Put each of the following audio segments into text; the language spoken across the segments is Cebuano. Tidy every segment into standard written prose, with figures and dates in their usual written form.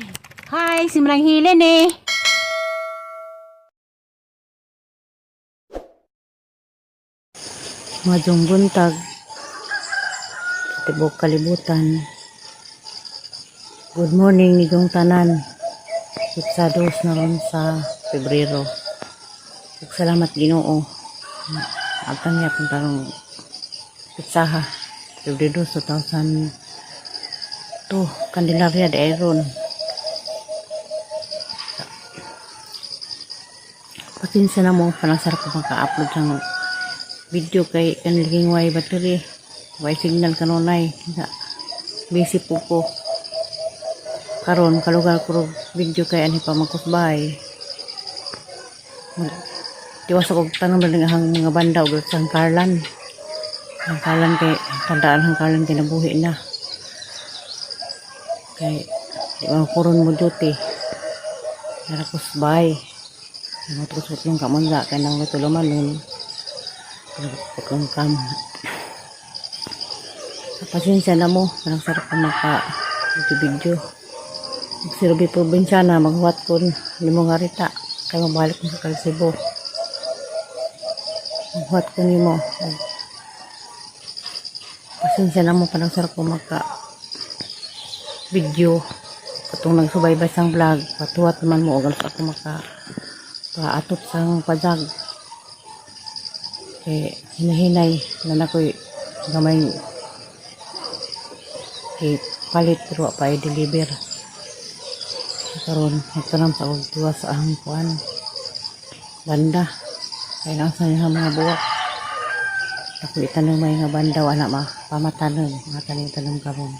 Hi, si Manang Helen eh. Maayong buntag sa tibok kalibutan. Good morning ninyong tanan. Petsa 2 na ron sa Pebrero. Ug salamat Ginoo. Abtang niya kung tarong petsaha. Pebrero 2002. Candelaria de Aeron. Pasensya na mo, panagsara ko maka-upload ng video kay kaniliging way battery. Way signal kanunay. Busy po ko. Karon kalugar ko og video kay ani pa magkusbay. Tiwas ako tanong ba ang mga banda og sa Carlan. Ang Carlan kay tandaan ang Carlan kay nabuhi na. Kay di man kuron mo duty. Nara kusbay. Ano to sutlong kamunla kay nang tuluman nun. Putlong kam. Pasensya na mo. Parang sarap ko maka video. Si Ruby Probinsyana, maghuwat ko nimo nga rita. Kay mabalik mo sa Kalsibo. Maghuwat ko nimo. Pasensya na mo, parang sarap ko maka video. Katong nagsubaybay sang vlog, patuwat naman mo og ako maka paatot sang padag. Kay hinahinay na nakoy gamay kay palit pero wa pa i-deliver. Karon nagtanam sa og tuwa sa ang kuan banda. Kay nang sa mga buwak. Ako itanong may nga banda wala ma pamatanon mga tanim-tanom karon.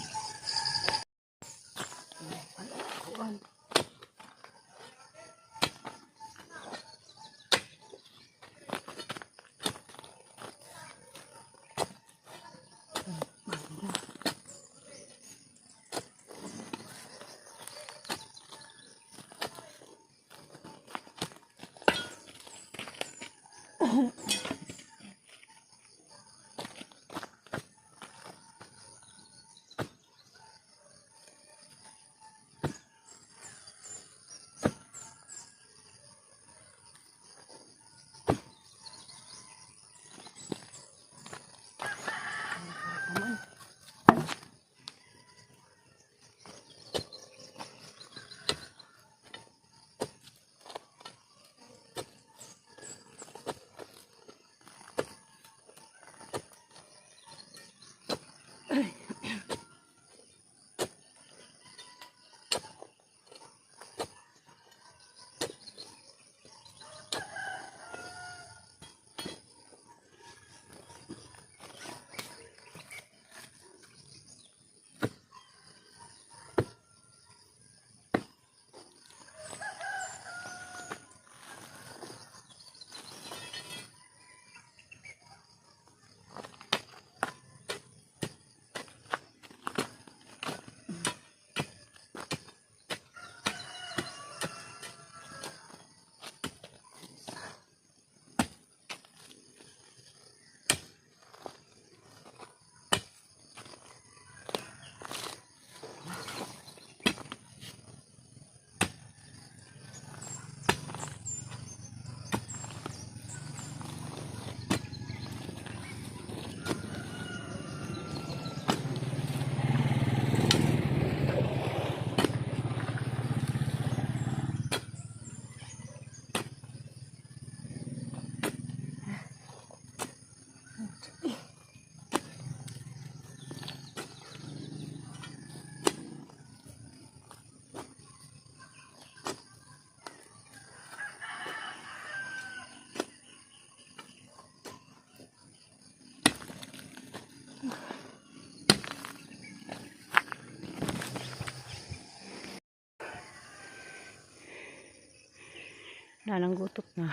Nananggutot na.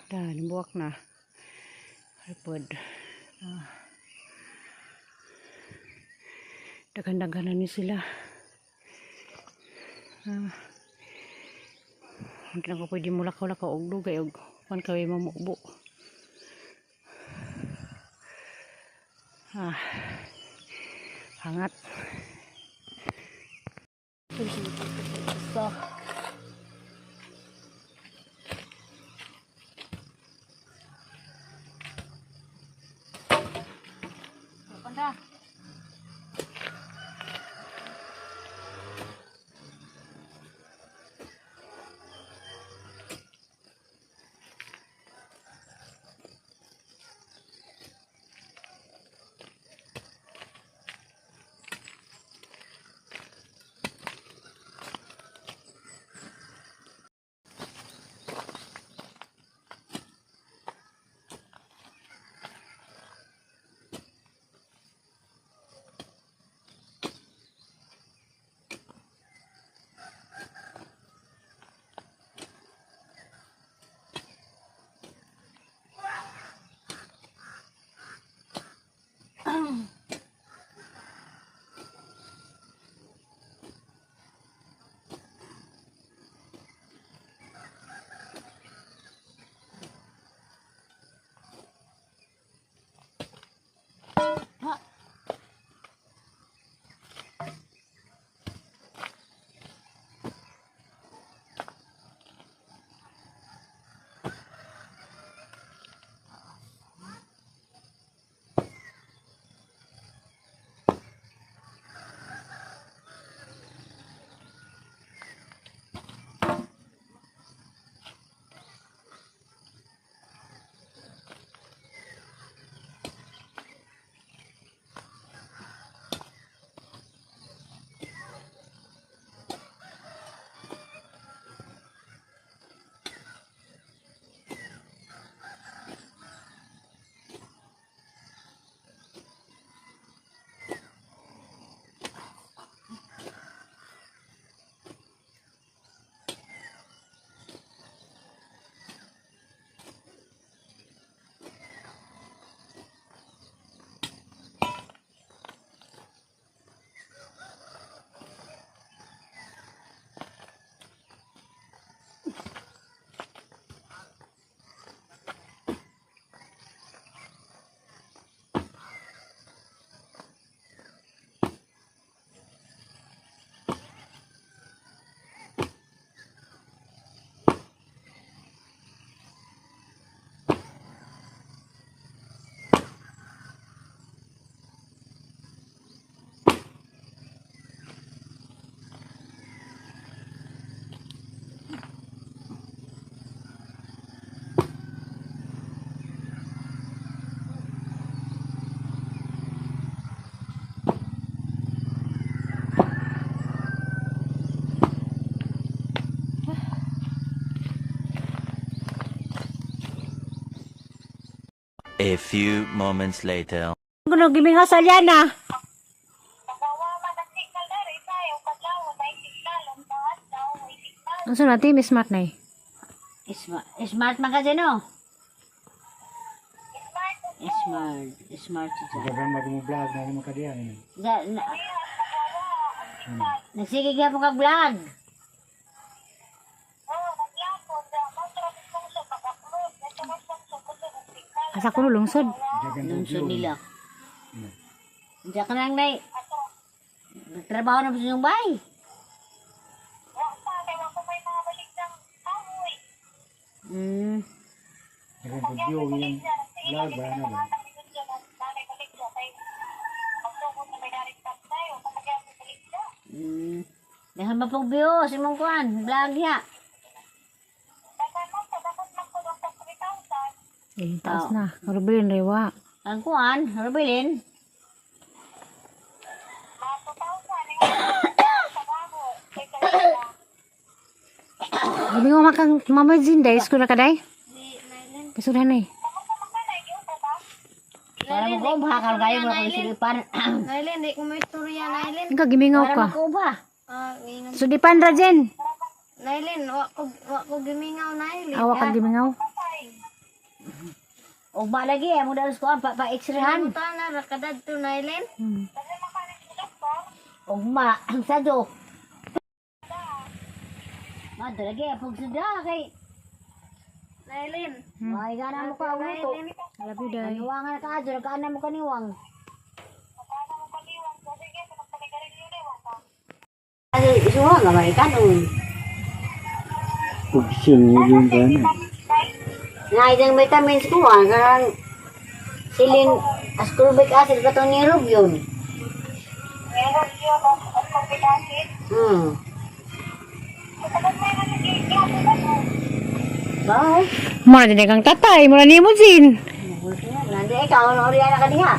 Dan buwak na. Ripod. Ah. Daghan-daghan na ni sila. Ah. Hindi na ko pwede mo lakaw-lakaw og dugay og kuan kay mamubo. Ah. Hangat. Dito. Panda. Ha. A few moments later. Kuno gimingaw sa liana. Unsa na team smart na eh? Smart, smart man kasi no? Smart, smart siya. Dagan mag-vlog na mo kadiyan. Na, nagsige gyapon kag vlog. Asa kuno lungsod. Dagan Lungsod nila. Diyan ka lang, Nay. Nagtrabaho na ba sa inyong bahay? Dagan video yung vlog ba na ba? Dahan ba pong views, imong kuan, vlog niya. Eh, taas na. Rubilin rewa. Ang kuan, Rubilin. Gimingaw man kang Mama Jin day school na kaday. Pasudan eh. Para mo kumbha, karon kayo mo kung silipan. Nailin, di ko may istorya, Nailin. Ikaw gimingaw Para ka. makumbha. Ah, ngingon. Sudipan ra Jen. Nailin, wa ko gimingaw, Nailin. Awa ka gimingaw. Ugma lagi, mo dalos kuan, pa x-rayhan. Muta na, rakadad to, Nailin. Ugma, ang sado. Madto lagi, pag suda kay. Nailin. May gana mo ka luto. Love you day. Kaniwangan na ka adyo, nagkaana mo kaniwang. Ay, isuha nga may kanon. Rubyo yung ba na. Na isang vitamins ko ah, kanang silin ascorbic acid katong ni yun. Bye. Mura din kang tatay, mura nimo Jin. Nandi ikaw ano ori ana ka diha.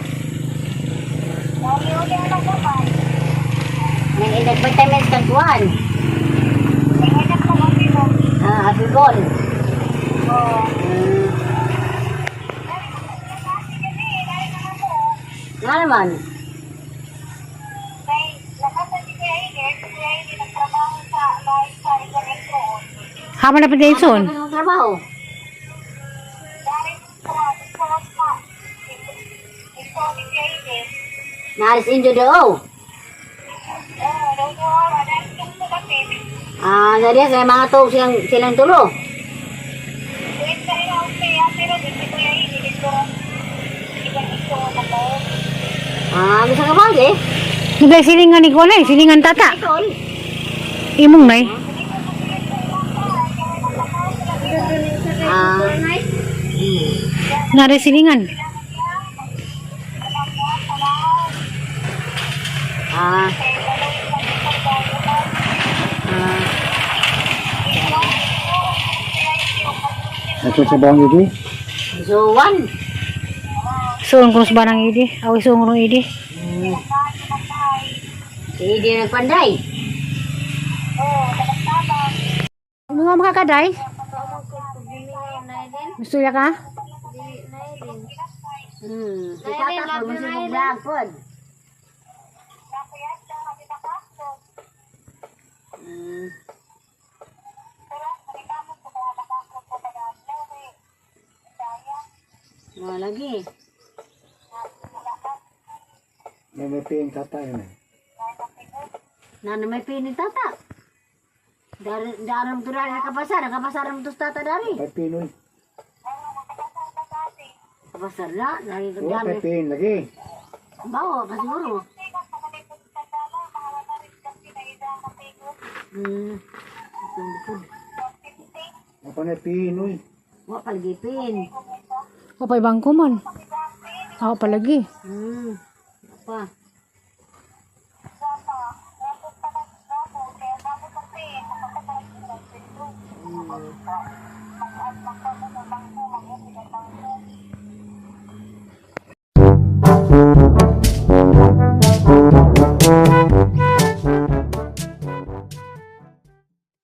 Nang idag vitamins kag kuan. Ah, Afrigon. Nga naman. Hama na pa Jason. Ano ang trabaho? Naalis injo do. Ah, dali sa mga tuog silang silang tulo. Ah, bisa ka ba eh? Nagay silingan ni Kulay, silingan tata. Ikaw. Imong nay. Ah, Nare silingan. ah. Ah, Ato sa bawang ito. so one. Suon ko sa banang idi. Awi suon ko idi. Hindi nagpanday. Mga makakaday. Gusto ya ka? Si tata po, masih mag-vlog po. Mga lagi. May piyang tatay na. Nana may pinin tata. Dari daram tu dari nakapasar, nakapasar mo to sa tata dari. May pinoy. Kapasar na, dari Oo, may dari. pin lagi. Bawa pa siguro. Ako na pinoy. Wa palgipin. O pa ibang man. Ako palagi. Pa.